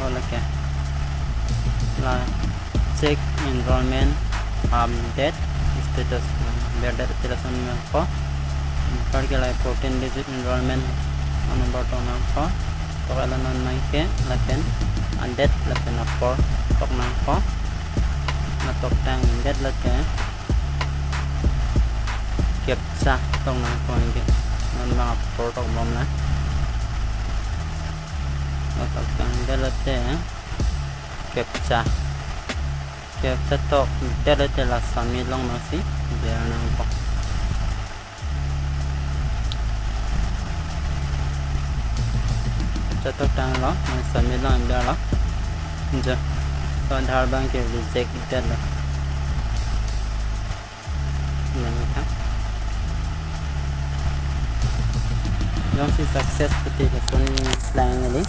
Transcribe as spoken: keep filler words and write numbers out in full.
Lake la check enrollment update status, update status on nangpo. Anparke la fourteen digit enrollment number tok nangpo. Tok ala non nangke lapen adate lapen apor tok nangpo. Atok tang date lake captcha tok nangpo, anke non bang apor tokbom na. Atok tang date lake captcha, captcha tokdet lake la submit along nangsi ber nangpo. Captcha tok tanglo, nang submit along berlo. Jo, so Aadhaar abangke reject detlo. Nangtha. Jongsi success puti lason lang neli.